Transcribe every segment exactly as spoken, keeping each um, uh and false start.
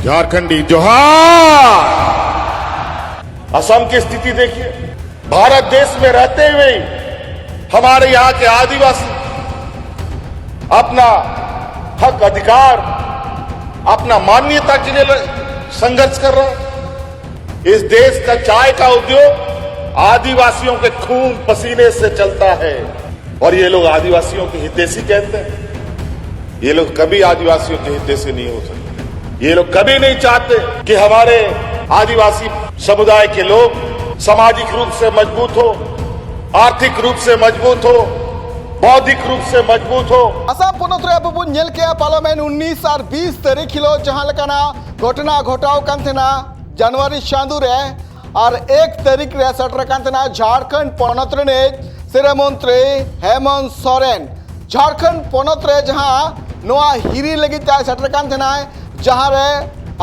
झारखंडी जोहार। असम की स्थिति देखिए, भारत देश में रहते हुए ही हमारे यहाँ के आदिवासी अपना हक अधिकार, अपना मान्यता के लिए ल- संघर्ष कर रहे हैं। इस देश का चाय का उद्योग आदिवासियों के खून पसीने से चलता है और ये लोग आदिवासियों के हितैषी कहते हैं। ये लोग कभी आदिवासियों के हितैषी नहीं हो सकते। ये लोग कभी नहीं चाहते कि हमारे आदिवासी समुदाय के लोग सामाजिक रूप से मजबूत हो, आर्थिक रूप से मजबूत हो, बौद्धिक रूप से मजबूत हो। ᱟᱥᱟᱢ ᱯᱚᱱᱚᱛ ᱨᱮ ᱟᱵᱚ ᱵᱚᱱ ᱧᱮᱞ ᱠᱮᱜᱼᱟ, ᱯᱟᱨᱞᱟᱢᱮᱱᱴ ᱩᱱᱤᱥ ᱟᱨ ᱵᱤᱥ ᱛᱟᱹᱨᱤᱠᱷ ᱦᱤᱞᱳᱜ ᱡᱟᱦᱟᱸ ᱞᱮᱠᱟᱱᱟᱜ ᱜᱷᱚᱴᱚᱱᱟ ᱜᱷᱚᱴᱟᱣ ᱠᱟᱱ ᱛᱟᱦᱮᱱᱟ ᱡᱟᱱᱩᱣᱟᱨᱤ ᱪᱟᱸᱫᱳ ᱨᱮ, ᱟᱨ ᱮᱠ ᱛᱟᱹᱨᱤᱠᱷ ᱨᱮ ᱥᱮᱴᱮᱨ ᱠᱟᱱ ᱛᱟᱦᱮᱱᱟ ᱡᱷᱟᱲᱠᱷᱚᱸᱰ ᱯᱚᱱᱚᱛ ᱨᱤᱱᱤᱡ ᱥᱤᱨᱟᱹ ᱢᱚᱱᱛᱨᱤ ᱦᱮᱢᱚᱱᱛ ᱥᱚᱨᱮᱱ᱾ ᱡᱷᱟᱲᱠᱷᱚᱸᱰ ᱯᱚᱱᱚᱛ ᱨᱮ ᱡᱟᱦᱟᱸ ᱱᱚᱣᱟ ᱦᱤᱨᱤ ᱞᱟᱹᱜᱤᱫ ᱛᱮ ᱥᱮᱴᱮᱨ ᱠᱟᱱ ᱛᱟᱦᱮᱱᱟᱭ, ᱡᱟᱦᱟᱸ ᱨᱮ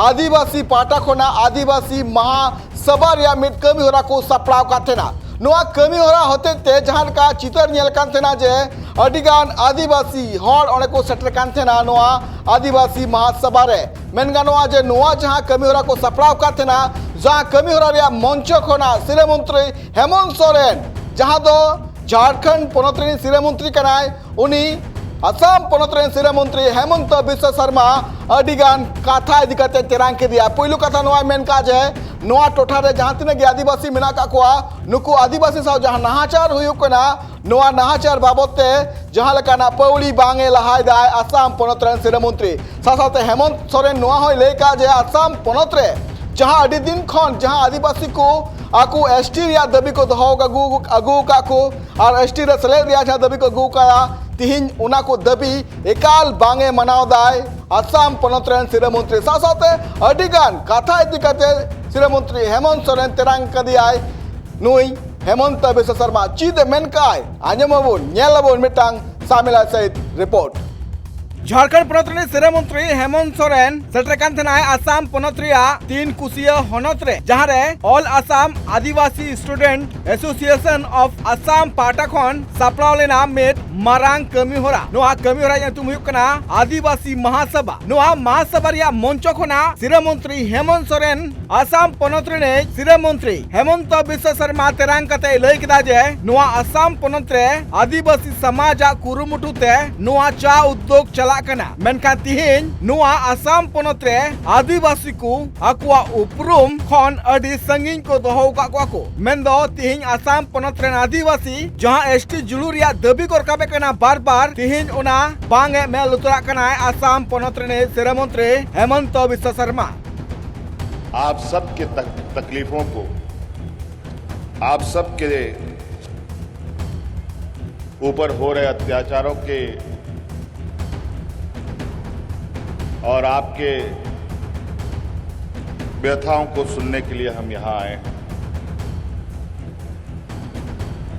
ᱟᱹᱫᱤᱵᱟᱹᱥᱤ ᱯᱟᱦᱴᱟ ᱠᱷᱚᱱᱟᱜ ᱟᱹᱫᱤᱵᱟᱹᱥᱤ ᱢᱟᱦᱟ ᱥᱟᱵᱷᱟ ᱨᱮᱭᱟᱜ ᱢᱤᱫ ᱠᱟᱹᱢᱤ ᱦᱚᱨᱟ ᱠᱚ ᱥᱟᱯᱲᱟᱣ ᱠᱟᱫ ᱛᱟᱦᱮᱱᱟ᱾ ᱱᱚᱣᱟ ᱠᱟᱹᱢᱤ ᱦᱚᱨᱟ ᱦᱚᱛᱮᱡ ᱛᱮ ᱡᱟᱦᱟᱸ ᱞᱮᱠᱟ ᱪᱤᱛᱟᱹᱨ ᱧᱮᱞ ᱠᱟᱱ ᱛᱟᱦᱮᱱᱟ ᱡᱮ ᱟᱹᱰᱤ ᱜᱟᱱ ᱟᱹᱫᱤᱵᱟᱹᱥᱤ ᱦᱚᱲ ᱚᱸᱰᱮ ᱠᱚ ᱥᱮᱴᱮᱨ ᱠᱟᱱ ᱛᱟᱦᱮᱱᱟ ᱱᱚᱣᱟ ᱟᱹᱫᱤᱵᱟᱹᱥᱤ ᱢᱟᱦᱟ ᱥᱟᱵᱷᱟ ᱨᱮ᱾ ᱢᱮᱱ ᱜᱟᱱᱚᱜᱼᱟ ᱡᱮ ᱱᱚᱣᱟ ᱡᱟᱦᱟᱸ ᱠᱟᱹᱢᱤ ᱦᱚᱨᱟ ᱠᱚ ᱥᱟᱯᱲᱟᱣ ᱠᱟᱫ ᱛᱟᱦᱮᱱᱟ, ᱡᱟᱦᱟᱸ ᱠᱟᱹᱢᱤ ᱦᱚᱨᱟ ᱨᱮᱭᱟᱜ ᱢᱚᱧᱪᱚ ᱠᱷᱚᱱᱟᱜ ᱥᱤᱨᱟᱹ ᱢᱚᱱᱛᱨᱤ ᱦᱮᱢᱚᱱᱛ ᱥᱚᱨᱮᱱ, ᱡᱟᱦᱟᱸ ᱫᱚ ᱡᱷᱟᱲᱠᱷᱚᱸᱰ ᱯᱚᱱᱚᱛ ᱨᱤᱱᱤᱡ ᱥᱤᱨᱟᱹ ᱢᱚᱱᱛᱨᱤ ᱠᱟᱱᱟᱭ, ᱩᱱᱤ ᱟᱥᱟᱢ ᱯᱚᱱᱚᱛ ᱨᱮᱱ ᱥᱤᱨᱟᱹ ᱢᱚᱱᱛᱨᱤ ᱦᱮᱢᱚᱱᱛᱚ ᱵᱤᱥᱥᱚ ᱥᱚᱨᱢᱟ ᱟᱹᱰᱤ ᱜᱟᱱ ᱠᱟᱛᱷᱟ ᱤᱫᱤ ᱠᱟᱛᱮ ᱛᱮᱨᱟᱝ ᱠᱮᱫᱮᱭᱟ᱾ ᱯᱩᱭᱞᱩ ᱠᱟᱛᱷᱟ ᱱᱚᱣᱟᱭ ᱢᱮᱱ ᱠᱟᱜᱼᱟ ᱡᱮ ᱱᱚᱣᱟ ᱴᱚᱴᱷᱟ ᱨᱮ ᱡᱟᱦᱟᱸ ᱛᱤᱱᱟᱹᱜ ᱜᱮ ᱟᱹᱫᱤᱵᱟᱹᱥᱤ ᱢᱮᱱᱟᱜ ᱠᱟᱜ ᱠᱚᱣᱟ, ᱱᱩᱠᱩ ᱟᱹᱫᱤᱵᱟᱹᱥᱤ ᱥᱟᱶ ᱡᱟᱦᱟᱸ ᱱᱟᱦᱟᱪᱟᱨ ᱦᱩᱭᱩᱜ ᱠᱟᱱᱟ, ᱱᱚᱣᱟ ᱱᱟᱦᱟᱪᱟᱨ ᱵᱟᱵᱚᱛ ᱛᱮ ᱡᱟᱦᱟᱸ ᱞᱮᱠᱟᱱᱟᱜ ᱯᱟᱹᱣᱲᱤ ᱵᱟᱝ ᱮ ᱞᱟᱦᱟᱭᱮᱫᱟᱭ ᱟᱥᱟᱢ ᱯᱚᱱᱚᱛ ᱨᱮᱱ ᱥᱤᱨᱟᱹ ᱢᱚᱱᱛᱨᱤ᱾ ᱥᱟᱶ ᱥᱟᱶᱛᱮ ᱦᱮᱢᱚᱱᱛ ᱥᱚᱨᱮᱱ ᱱᱚᱣᱟ ᱦᱚᱸᱭ ᱞᱟᱹᱭ ᱠᱟᱜᱼᱟ ᱡᱮ ᱟᱥᱟᱢ ᱯᱚᱱᱚᱛ ᱨᱮ ᱡᱟᱦᱟᱸ ᱟᱹᱰᱤ ᱫᱤᱱ ᱠᱷᱚᱱ ᱡᱟᱦᱟᱸ ᱟᱹᱫᱤᱵᱟᱹᱥᱤ ᱠᱚ ᱟᱠᱚ ᱮᱥ ᱴᱤ ᱨᱮᱭᱟᱜ ᱫᱟᱹᱵᱤ ᱠᱚ ᱫᱚᱦᱚ ᱟᱹᱜᱩ ᱟᱹᱜᱩ ᱟᱠᱟᱫ ᱠᱚ ᱟᱨ ᱮᱥ ᱴᱤ ᱨᱮ ᱥᱮᱞᱮᱫ ᱨᱮᱭᱟᱜ ᱡᱟᱦᱟᱸ ᱫᱟᱹᱵᱤ ᱠᱚ ᱟᱹᱜᱩ ᱟᱠᱟᱫᱟ, ᱛᱤᱦᱤᱧ ᱚᱱᱟ ᱠᱚ ᱫᱟᱹᱵᱤ ᱮᱠᱟᱞ ᱵᱟᱝ ᱮ ᱢᱟᱱᱟᱣ ᱫᱟᱭ ᱟᱥᱟᱢ ᱯᱚᱱᱚᱛ ᱨᱮᱱ ᱥᱤᱨᱟᱹ ᱢᱚᱱᱛᱨᱤ᱾ ᱥᱟᱶ ᱥᱟᱶᱛᱮ ᱟᱹᱰᱤ ᱜᱟᱱ ᱠᱟᱛᱷᱟ ᱤᱫᱤ ᱠᱟᱛᱮ ᱥᱤᱨᱟᱹ ᱢᱚᱱᱛᱨᱤ ᱦᱮᱢᱚᱱᱛ ᱥᱚᱨᱮᱱ ᱛᱮᱨᱟᱝ ᱠᱟᱫᱮᱭᱟᱭ ᱱᱩᱭ ᱦᱮᱢᱚᱱᱛᱚ ᱵᱤᱥᱥᱚ ᱥᱚᱨᱢᱟ᱾ ᱪᱮᱫ ᱮ ᱢᱮᱱ ᱠᱟᱜᱼᱟᱭ, ᱟᱸᱡᱚᱢ ᱟᱵᱚᱱ, ᱧᱮᱞ ᱟᱵᱚᱱ ᱢᱤᱫᱴᱟᱝ ᱥᱟᱢᱤᱞᱟ ᱥᱟᱹᱦᱤᱛ ᱨᱤᱯᱳᱨᱴ᱾ ᱡᱷᱟᱲᱠᱷᱚᱸᱰ ᱯᱚᱱᱚᱛ ᱨᱤᱱᱤᱡ ᱥᱤᱨᱟᱹ ᱢᱚᱱᱛᱨᱤ ᱦᱮᱢᱚᱱᱛ ᱥᱚᱨᱮᱱ ᱥᱮᱴᱮᱨ ᱠᱟᱱ ᱛᱟᱦᱮᱱᱟᱭ ᱟᱥᱟᱢ ᱯᱚᱱᱚᱛ ᱨᱮᱭᱟᱜ ᱛᱤᱱ ᱠᱩᱥᱤᱭᱟᱹ ᱦᱚᱱᱚᱛ ᱨᱮ, ᱡᱟᱦᱟᱸ ᱨᱮ All Assam Adivasi Student Association of Assam ᱯᱟᱦᱴᱟ ᱠᱷᱚᱱ ᱥᱟᱯᱲᱟᱣ ᱞᱮᱱᱟ ᱢᱤᱫ ᱢᱟᱨᱟᱝ ᱠᱟᱹᱢᱤ ᱦᱚᱨᱟ᱾ ᱱᱚᱣᱟ ᱠᱟᱹᱢᱤ ᱦᱚᱨᱟ ᱧᱩᱛᱩᱢ ᱦᱩᱭᱩᱜ ᱠᱟᱱᱟ ᱟᱹᱫᱤᱵᱟᱹᱥᱤ ᱢᱟᱦᱟᱥᱟᱵᱷᱟ᱾ ᱱᱚᱣᱟ ᱢᱟᱦᱟᱥᱟᱵᱷᱟ ᱨᱮᱭᱟᱜ ᱢᱚᱧᱪᱚ ᱠᱷᱚᱱᱟᱜ ᱥᱤᱨᱟᱹ ᱢᱚᱱᱛᱨᱤ ᱦᱮᱢᱚᱱᱛ ᱥᱚᱨᱮᱱ ᱟᱥᱟᱢ ᱯᱚᱱᱚᱛ ᱨᱤᱱᱤᱡ ᱥᱤᱨᱟᱹ ᱢᱚᱱᱛᱨᱤ ᱦᱮᱢᱚᱱᱛᱚ ᱵᱤᱥᱣᱟ ᱥᱚᱨᱢᱟ ᱛᱮᱨᱟᱝ ᱠᱟᱛᱮᱭ ᱞᱟᱹᱭ ᱠᱮᱫᱟ ᱡᱮ ᱱᱚᱣᱟ ᱟᱥᱟᱢ ᱯᱚᱱᱚᱛ ᱨᱮ ᱟᱹᱫᱤᱵᱟᱹᱥᱤ ᱥᱚᱢᱟᱡᱽ ᱟᱜ ᱠᱩᱨᱩᱢᱩᱴᱩ ᱛᱮ ᱱᱚᱣᱟ ᱪᱟ ᱩᱫᱽᱭᱳᱜᱽ ᱪᱟᱞᱟᱜ ᱠᱟᱱᱟ, ᱢᱮᱱᱠᱷᱟᱱ ᱛᱤᱦᱤᱧ ᱱᱚᱣᱟ ᱟᱥᱟᱢ ᱯᱚᱱᱚᱛ ᱨᱮ ᱟᱹᱫᱤᱵᱟᱹᱥᱤ ᱠᱚ ᱟᱠᱚᱣᱟᱜ ᱩᱯᱨᱩᱢ ᱠᱷᱚᱱ ᱟᱹᱰᱤ ᱥᱟᱺᱜᱤᱧ ᱠᱚ ᱫᱚᱦᱚ ᱟᱠᱟᱫ ᱠᱚᱣᱟ ᱠᱚ᱾ ᱢᱮᱱᱫᱚ ᱛᱤᱦᱤᱧ ᱟᱥᱟᱢ ᱯᱚᱱᱚᱛ ᱨᱮᱱ ᱟᱹᱫᱤᱵᱟᱹᱥᱤ ᱡᱟᱦᱟᱸ S T ᱡᱩᱞᱩ ᱨᱮᱭᱟᱜ ᱫᱟᱹᱵᱤ ᱠᱚ ᱨᱟᱠᱟᱵᱮᱫ ᱠᱟᱱᱟ ᱵᱟᱨ ᱵᱟᱨ, ᱛᱤᱦᱤᱧ ᱚᱱᱟ ᱵᱟᱝ ᱮ ᱢᱮᱫ ᱞᱩᱛᱩᱨᱟᱜ ᱠᱟᱱᱟᱭ ᱟᱥᱟᱢ ᱯᱚᱱᱚᱛ ᱨᱤᱱᱤᱡ ᱥᱤᱨᱟᱹ ᱢᱚᱱᱛᱨᱤ ᱦᱮᱢᱚᱱᱛᱚ ᱵᱤᱥᱣᱟ ᱥᱚᱨᱢᱟ᱾ आप सबके तक, तकलीफों को, आप सबके ऊपर हो रहे अत्याचारों के और आपके व्यथाओं को सुनने के लिए हम यहाँ आए हैं।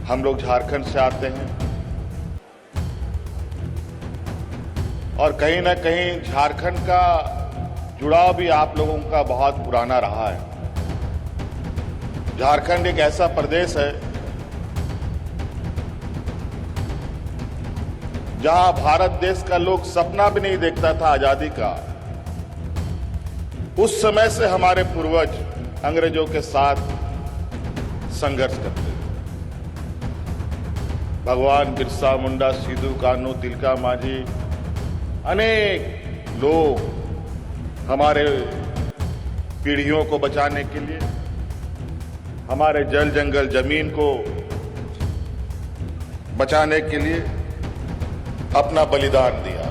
हम लोग झारखंड से आते हैं और कहीं ना कहीं झारखंड का जुड़ाव भी आप लोगों का बहुत पुराना रहा है। झारखंड एक ऐसा प्रदेश है जहां भारत देश का लोग सपना भी नहीं देखता था आजादी का। उस समय से हमारे पूर्वज अंग्रेजों के साथ संघर्ष करते थे। भगवान बिरसा मुंडा, सिद्धू कान्हू, तिलका मांझी, अनेक लोग हमारे पीढ़ियों को बचाने के लिए, हमारे जल जंगल जमीन को बचाने के लिए अपना बलिदान दिया।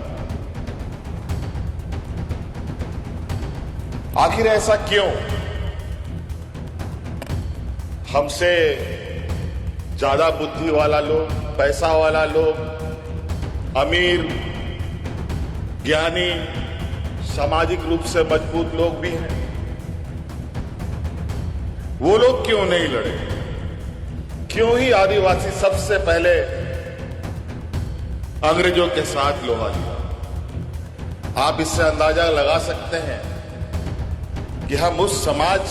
आखिर ऐसा क्यों? हमसे ज्यादा बुद्धि वाला लोग, पैसा वाला लोग, अमीर, ज्ञानी, सामाजिक रूप से मजबूत लोग भी हैं। वो लोग क्यों नहीं लड़े? क्यों ही आदिवासी सबसे पहले अंग्रेजों के साथ लोहा लिया? आप इससे अंदाजा लगा सकते हैं कि हम उस समाज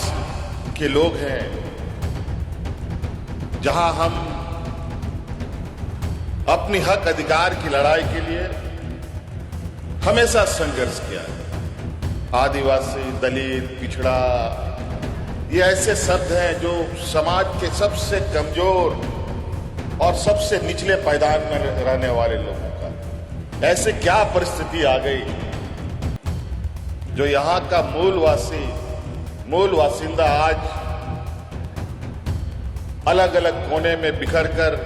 के लोग हैं जहां हम अपनी हक अधिकार की लड़ाई के लिए हमेशा संघर्ष किया है। आदिवासी, दलित, पिछड़ा, ये ऐसे शब्द हैं जो समाज के सबसे कमजोर और सबसे निचले पायदान में रहने वाले लोगों का, ऐसे क्या परिस्थिति आ गई जो यहाँ का मूलवासी, मूल बासिंदा आज अलग-अलग कोने में बिखर कर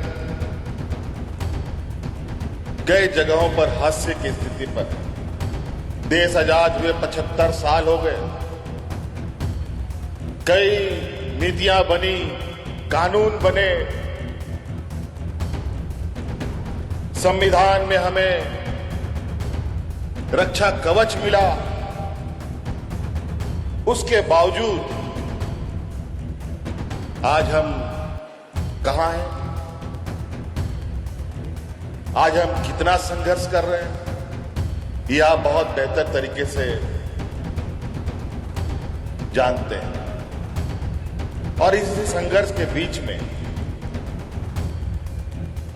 कई जगहों पर हास्य की स्थिति पर। देश आजाद हुए पचहत्तर साल हो गए, कई नीतियां बनी, कानून बने, संविधान में हमें रक्षा कवच मिला, उसके बावजूद आज हम कहां हैं, आज हम कितना संघर्ष कर रहे हैं, ये आप बहुत बेहतर तरीके से जानते हैं। और इस संघर्ष के बीच में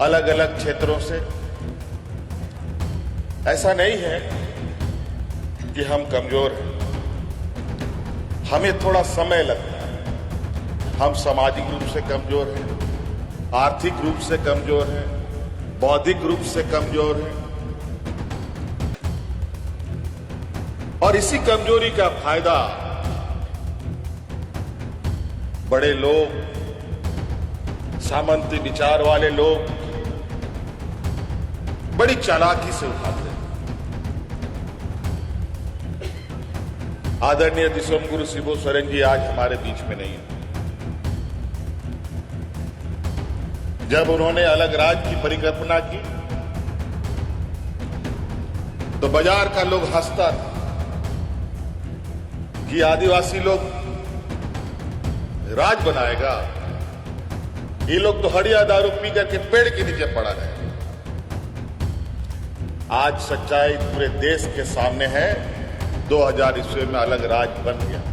अलग-अलग क्षेत्रों से, ऐसा नहीं है कि हम कमजोर हैं, हमें थोड़ा समय लगता है। हम सामाजिक रूप से कमजोर हैं, आर्थिक रूप से कमजोर हैं, बौद्धिक रूप से कमजोर हैं, और इसी कमजोरी का फायदा बड़े लोग, सामंती विचार वाले लोग बड़ी चालाकी से उठाते हैं। आदरणीय दिसोम गुरु शिबू सोरेन जी आज हमारे बीच में नहीं है। जब उन्होंने अलग राज्य की परिकल्पना की, तो बाजार का लोग हंसता था कि आदिवासी लोग राज बनाएगा, ये लोग तो हड़िया दारू पी करके पेड़ के नीचे पड़ा रहेगा। आज सच्चाई पूरे देश के सामने है। दो हज़ार ईस्वी में अलग राज्य बन गया।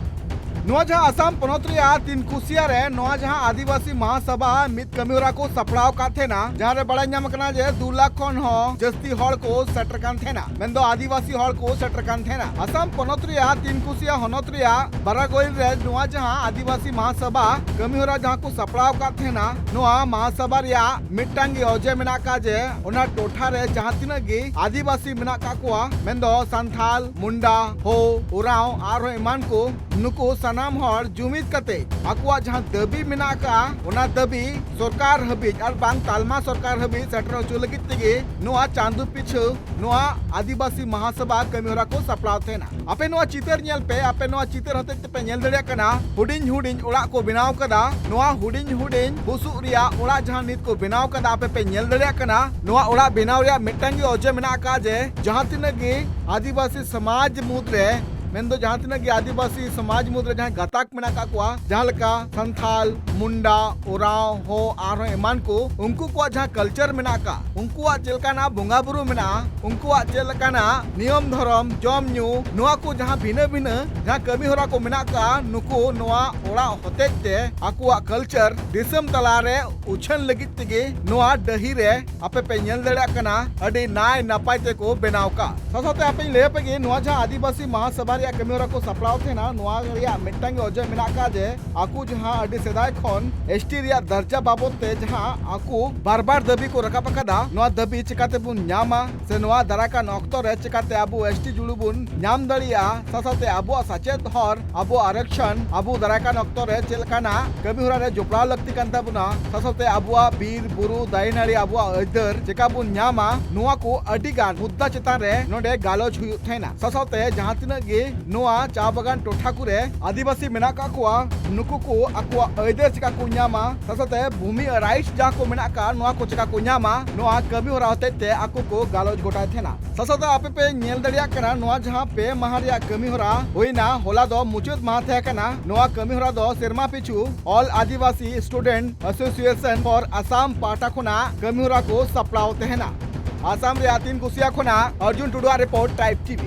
ᱱᱚᱣᱟ ᱡᱟᱦᱟᱸ ᱟᱥᱟᱢ ᱯᱚᱱᱚᱛ ᱨᱮᱭᱟᱜ ᱛᱤᱱᱠᱩᱥᱤᱭᱟ ᱨᱮ ᱱᱚᱣᱟ ᱡᱟᱦᱟᱸ ᱟᱹᱫᱤᱵᱟᱹᱥᱤ ᱢᱟᱦᱟᱥᱟᱵᱷᱟ ᱢᱤᱫ ᱠᱟᱹᱢᱤ ᱦᱚᱨᱟ ᱠᱚ ᱥᱟᱯᱲᱟᱣ ᱟᱠᱟᱫ ᱛᱟᱦᱮᱱᱟ, ᱡᱟᱦᱟᱸ ᱨᱮ ᱵᱟᱲᱟᱭ ᱧᱟᱢ ᱟᱠᱟᱱᱟ ᱡᱮ ᱫᱩ ᱞᱟᱠᱷ ᱠᱷᱚᱱ ᱦᱚᱸ ᱡᱟᱹᱥᱛᱤ ᱦᱚᱲ ᱠᱚ ᱥᱮᱴᱮᱨ ᱠᱟᱱ ᱛᱟᱦᱮᱱᱟ, ᱢᱮᱱᱫᱚ ᱟᱹᱫᱤᱵᱟᱹᱥᱤ ᱦᱚᱲ ᱠᱚ ᱥᱮᱴᱮᱨ ᱠᱟᱱ ᱛᱟᱦᱮᱱᱟ᱾ ᱟᱥᱟᱢ ᱯᱚᱱᱚᱛ ᱨᱮᱭᱟᱜ ᱛᱤᱱᱠᱩᱥᱤᱭᱟ ᱦᱚᱱᱚᱛ ᱨᱮᱭᱟᱜ ᱵᱟᱨᱟᱜᱳᱭᱤᱞ ᱨᱮ ᱱᱚᱣᱟ ᱡᱟᱦᱟᱸ ᱟᱹᱫᱤᱵᱟᱹᱥᱤ ᱢᱟᱦᱟᱥᱟᱵᱷᱟ ᱠᱟᱹᱢᱤ ᱦᱚᱨᱟ ᱡᱟᱦᱟᱸ ᱠᱚ ᱥᱟᱯᱲᱟᱣ ᱟᱠᱟᱫ ᱛᱟᱦᱮᱱᱟ, ᱱᱚᱣᱟ ᱢᱟᱦᱟᱥᱟᱵᱷᱟ ᱨᱮᱭᱟᱜ ᱢᱤᱫᱴᱟᱝ ᱜᱮ ᱚᱡᱮ ᱢᱮᱱᱟᱜ ᱟᱠᱟᱫ ᱡᱮ ᱚᱱᱟ ᱴᱚᱴᱷᱟ ᱨᱮ ᱡᱟᱦᱟᱸ ᱛᱤᱱᱟᱹᱜ ᱜᱮ ᱟᱹᱫᱤᱵᱟᱹᱥᱤ ᱢᱮᱱᱟᱜ ᱟᱠᱟᱫ ᱠᱚᱣᱟ, ᱢᱮᱱᱫᱚ ᱥᱟᱱᱛᱷᱟᱞ, ᱢᱩᱱᱰᱟ, ᱦᱳ, ᱳᱨᱟᱸᱣ ᱟᱨᱦᱚᱸ ᱮᱢᱟᱱ ᱠᱚ, ᱱᱩᱠᱩ ᱥᱟᱱᱟᱢ ᱦᱚᱲ ᱡᱩᱢᱤᱫ ᱠᱟᱛᱮ ᱟᱠᱚᱣᱟᱜ ᱡᱟᱦᱟᱸ ᱫᱟᱹᱵᱤ ᱢᱮᱱᱟᱜ ᱟᱠᱟᱫᱼᱟ, ᱚᱱᱟ ᱫᱟᱹᱵᱤ ᱥᱚᱨᱠᱟᱨ ᱦᱟᱹᱵᱤᱡ ᱟᱨ ᱵᱟᱝ ᱛᱟᱞᱢᱟ ᱥᱚᱨᱠᱟᱨ ᱦᱟᱹᱵᱤᱡ ᱥᱮᱴᱮᱨ ᱦᱚᱪᱚ ᱞᱟᱹᱜᱤᱫ ᱛᱮᱜᱮ ᱱᱚᱣᱟ ᱪᱟᱸᱫᱚ ᱯᱤᱪᱷᱟᱹ ᱱᱚᱣᱟ ᱟᱹᱫᱤᱵᱟᱹᱥᱤ ᱢᱟᱦᱟᱥᱟᱵᱷᱟ ᱠᱟᱹᱢᱤ ᱦᱚᱨᱟ ᱠᱚ ᱥᱟᱯᱲᱟᱣ ᱛᱟᱦᱮᱱᱟ᱾ ᱟᱯᱮ ᱱᱚᱣᱟ ᱪᱤᱛᱟᱹᱨ ᱧᱮᱞ ᱯᱮ, ᱟᱯᱮ ᱱᱚᱣᱟ ᱪᱤᱛᱟᱹᱨ ᱦᱚᱛᱮᱡ ᱛᱮᱯᱮ ᱧᱮᱞ ᱫᱟᱲᱮᱭᱟᱜ ᱠᱟᱱᱟ, ᱦᱩᱰᱤᱧ ᱦᱩᱰᱤᱧ ᱚᱲᱟᱜ ᱠᱚ ᱵᱮᱱᱟᱣ ᱠᱟᱫᱟ᱾ ᱱᱚᱣᱟ ᱦᱩᱰᱤᱧ ᱦᱩᱰᱤᱧ ᱵᱩᱥᱩᱵ ᱨᱮᱭᱟᱜ ᱚᱲᱟᱜ ᱡᱟᱦᱟᱸ ᱱᱤᱛ ᱠᱚ ᱵᱮᱱᱟᱣ ᱠᱟᱫᱟ, ᱟᱯᱮ ᱯᱮ ᱧᱮᱞ ᱫᱟᱲᱮᱭᱟᱜ ᱠᱟᱱᱟ᱾ ᱱᱚᱣᱟ ᱚᱲᱟᱜ ᱵᱮᱱᱟᱣ ᱨᱮᱭᱟᱜ ᱢᱤᱫᱴᱟᱝ ᱜᱮ ᱚᱡᱮ ᱢᱮᱱᱟᱜ ᱟᱠᱟᱫ ᱡᱮ ᱡᱟᱦᱟᱸ ᱛᱤᱱᱟᱹᱜ ᱜᱮ ᱟᱹᱫᱤᱵᱟᱹᱥᱤ ᱥᱚᱢᱟᱡᱽ ᱢᱩᱫᱽᱨᱮ, ᱢᱮᱱᱫᱚ ᱡᱟᱦᱟᱸ ᱛᱤᱱᱟᱹᱜ ᱜᱮ ᱟᱹᱫᱤᱵᱟᱹᱥᱤ ᱥᱚᱢᱟᱡᱽ ᱢᱩᱫᱽᱨᱮ ᱡᱟᱦᱟᱸᱭ ᱜᱟᱛᱟᱠ ᱢᱮᱱᱟᱜ ᱟᱠᱟᱫ ᱠᱚᱣᱟ, ᱡᱟᱦᱟᱸ ᱞᱮᱠᱟ ᱥᱟᱱᱛᱷᱟᱞ, ᱢᱩᱱᱰᱟ, ᱳᱨᱟᱸᱣ, ᱦᱳ ᱟᱨᱦᱚᱸ ᱮᱢᱟᱱ ᱠᱚ, ᱩᱱᱠᱩ ᱠᱚᱣᱟᱜ ᱡᱟᱦᱟᱸ ᱠᱟᱞᱪᱟᱨ ᱢᱮᱱᱟᱜ ᱟᱠᱟᱫ, ᱩᱱᱠᱩᱣᱟᱜ ᱪᱮᱫ ᱞᱮᱠᱟᱱᱟᱜ ᱵᱚᱸᱜᱟ ᱵᱩᱨᱩ ᱢᱮᱱᱟᱜᱼᱟ, ᱩᱱᱠᱩᱣᱟᱜ ᱪᱮᱫ ᱞᱮᱠᱟᱱᱟᱜ ᱱᱤᱭᱚᱢ ᱫᱷᱚᱨᱚᱢ, ᱡᱚᱢ ᱧᱩ, ᱱᱚᱣᱟ ᱠᱚ ᱡᱟᱦᱟᱸ ᱵᱷᱤᱱᱟᱹ ᱵᱷᱤᱱᱟᱹ ᱡᱟᱦᱟᱸ ᱠᱟᱹᱢᱤ ᱦᱚᱨᱟ ᱠᱚ ᱢᱮᱱᱟᱜ ᱟᱠᱟᱫ, ᱱᱩᱠᱩ ᱱᱚᱣᱟ ᱚᱲᱟᱜ ᱦᱚᱛᱮᱡ ᱛᱮ ᱟᱠᱚᱣᱟᱜ ᱠᱟᱞᱪᱟᱨ ᱫᱤᱥᱚᱢ ᱛᱟᱞᱟᱨᱮ ᱩᱪᱷᱟᱹᱱ ᱞᱟᱹᱜᱤᱫ ᱛᱮᱜᱮ ᱱᱚᱣᱟ ᱰᱟᱹᱦᱤ ᱨᱮ ᱟᱯᱮ ᱯᱮ ᱧᱮᱞ ᱫᱟᱲᱮᱭᱟᱜ ᱠᱟᱱᱟ, ᱟᱹᱰᱤ ᱱᱟᱭ ᱱᱟᱯᱟᱭ ᱛᱮᱠᱚ ᱵᱮᱱᱟᱣ ᱠᱟᱜ᱾ ᱥᱟᱶ ᱥᱟᱶᱛᱮ ᱟᱯᱮᱧ ᱞᱟᱹᱭ ᱟᱯᱮ ᱜᱮ, ᱱᱚᱣᱟ ᱡᱟᱦᱟᱸ ᱟᱹᱫᱤᱵᱟᱹᱥᱤ ᱢᱟᱦᱟᱥᱟᱵᱷᱟ ᱨᱮᱭᱟᱜ ᱠᱟᱹᱢᱤ ᱦᱚᱨᱟ ᱠᱚ ᱥᱟᱯᱲᱟᱣ ᱛᱟᱦᱮᱱᱟ, ᱱᱚᱣᱟ ᱨᱮᱭᱟᱜ ᱢᱤᱫᱴᱟᱝ ᱜᱮ ᱚᱡᱮ ᱢᱮᱱᱟᱜ ᱟᱠᱟᱫ ᱡᱮ ᱟᱠᱚ ᱡᱟᱦᱟᱸ ᱟᱹᱰᱤ ᱥᱮᱫᱟᱭ ᱠᱷᱚᱱ ᱮᱥ ᱴᱤ ᱨᱮᱭᱟᱜ ᱫᱟᱨᱡᱟ ᱵᱟᱵᱚᱫ ᱛᱮ ᱡᱟᱦᱟᱸ ᱟᱠᱚ ᱵᱟᱨ ᱵᱟᱨ ᱫᱟᱹᱵᱤ ᱠᱚ ᱨᱟᱠᱟᱵ ᱟᱠᱟᱫᱟ, ᱱᱚᱣᱟ ᱫᱟᱹᱵᱤ ᱪᱤᱠᱟᱛᱮ ᱵᱚᱱ ᱧᱟᱢᱟ ᱥᱮ ᱱᱚᱣᱟ ᱫᱟᱨᱟᱭ ᱠᱟᱱ ᱚᱠᱛᱚ ᱨᱮ ᱪᱤᱠᱟᱛᱮ ᱟᱵᱚ ᱮᱥ ᱴᱤ ᱡᱩᱲᱩ ᱵᱚᱱ ᱧᱟᱢ ᱫᱟᱲᱮᱭᱟᱜᱼᱟ, ᱥᱟᱶ ᱥᱟᱶᱛᱮ ᱟᱵᱚᱣᱟᱜ ᱥᱮᱪᱮᱫ ᱦᱚᱨ, ᱟᱵᱚ ᱟᱨᱚᱠᱥᱚᱱ, ᱟᱵᱚ ᱫᱟᱨᱟᱭ ᱠᱟᱱ ᱚᱠᱛᱚ ᱨᱮ ᱪᱮᱫ ᱞᱮᱠᱟᱱᱟᱜ ᱠᱟᱹᱢᱤ ᱦᱚᱨᱟ ᱨᱮ ᱡᱚᱯᱲᱟᱣ ᱞᱟᱹᱠᱛᱤ ᱠᱟᱱ ᱛᱟᱵᱚᱱᱟ, ᱥᱟᱶ ᱥᱟᱶᱛᱮ ᱟᱵᱚᱣᱟᱜ ᱵᱤᱨ ᱵᱩᱨᱩ ᱫᱟᱨᱮ ᱱᱟᱹᱲᱤ ᱟᱵᱚᱣᱟᱜ ᱟᱹᱭᱫᱟᱹᱨ ᱪᱮᱠᱟ ᱵᱚᱱ ᱧᱟᱢᱟ, ᱱᱚᱣᱟ ᱠᱚ ᱟᱹᱰᱤ ᱜᱟᱱ ᱢᱩᱫᱽᱫᱟ ᱪᱮᱛᱟᱱ ᱨᱮ ᱱᱚᱰᱮ ᱜᱟᱞᱚᱪ ᱦᱩᱭᱩᱜ ᱛᱟᱦᱮᱱᱟ᱾ ᱥᱟᱶ ᱥᱟᱶᱛᱮ ᱡᱟᱦᱟᱸ ᱛᱤᱱᱟᱹᱜ ᱜᱮ ᱱᱚᱣᱟ ᱪᱟ ᱵᱟᱜᱟᱱ ᱴᱚᱴᱷᱟ ᱠᱚᱨᱮ ᱟᱹᱫᱤᱵᱟᱹᱥᱤ ᱢᱮᱱᱟᱜ ᱟᱠᱟᱫ ᱠᱚᱣᱟ, ᱱᱩᱠᱩ ᱠᱚ ᱟᱠᱚᱣᱟᱜ ᱟᱹᱭᱫᱟᱹᱨ ᱪᱮᱠᱟ ᱠᱚ ᱧᱟᱢᱟ, ᱥᱟᱶ ᱥᱟᱶᱛᱮ ᱵᱷᱩᱢᱤ ᱨᱟᱭᱤᱴᱥ ᱡᱟᱦᱟᱸ ᱠᱚ ᱢᱮᱱᱟᱜ ᱟᱠᱟᱫ, ᱱᱚᱣᱟ ᱠᱚ ᱪᱮᱠᱟ ᱠᱚ ᱧᱟᱢᱟ, ᱱᱚᱣᱟ ᱠᱟᱹᱢᱤ ᱦᱚᱨᱟ ᱦᱚᱛᱮᱡ ᱛᱮ ᱟᱠᱚ ᱠᱚ ᱜᱟᱞᱚᱪ ᱜᱚᱴᱟᱭ ᱛᱟᱦᱮᱱᱟ᱾ ᱥᱟᱶ ᱥᱟᱶᱛᱮ ᱟᱯᱮ ᱯᱮ ᱧᱮᱞ ᱫᱟᱲᱮᱭᱟᱜ ᱠᱟᱱᱟ, ᱱᱚᱣᱟ ᱡᱟᱦᱟᱸ ᱯᱮ ᱢᱟᱦᱟ ᱨᱮᱭᱟᱜ ᱠᱟᱹᱢᱤ ᱦᱚᱨᱟ ᱦᱩᱭᱱᱟ, ᱦᱚᱞᱟ ᱫᱚ ᱢᱩᱪᱟᱹᱫ ᱢᱟᱦᱟ ᱛᱟᱦᱮᱸ ᱠᱟᱱᱟ᱾ ᱱᱚᱣᱟ ᱠᱟᱹᱢᱤ ᱦᱚᱨᱟ ᱫᱚ ᱥᱮᱨᱢᱟ ᱯᱤᱪᱷᱩ All Adivasi Student Association for Assam ᱯᱟᱦᱴᱟ ᱠᱷᱚᱱᱟᱜ ᱠᱟᱹᱢᱤ ᱦᱚᱨᱟ ᱠᱚ ᱥᱟᱯᱲᱟᱣ ᱛᱟᱦᱮᱱᱟ᱾ ᱟᱥᱟᱢ ᱨᱮᱭᱟᱜ ᱛᱤᱱ ᱠᱩᱥᱤᱭᱟ ᱠᱷᱚᱱᱟᱜ ᱚᱨᱡᱩᱱ ᱴᱩᱰᱩᱣᱟᱜ ᱨᱤᱯᱳᱨᱴ, ᱴᱨᱟᱭᱤᱵᱽ ᱴᱤᱵᱷᱤ᱾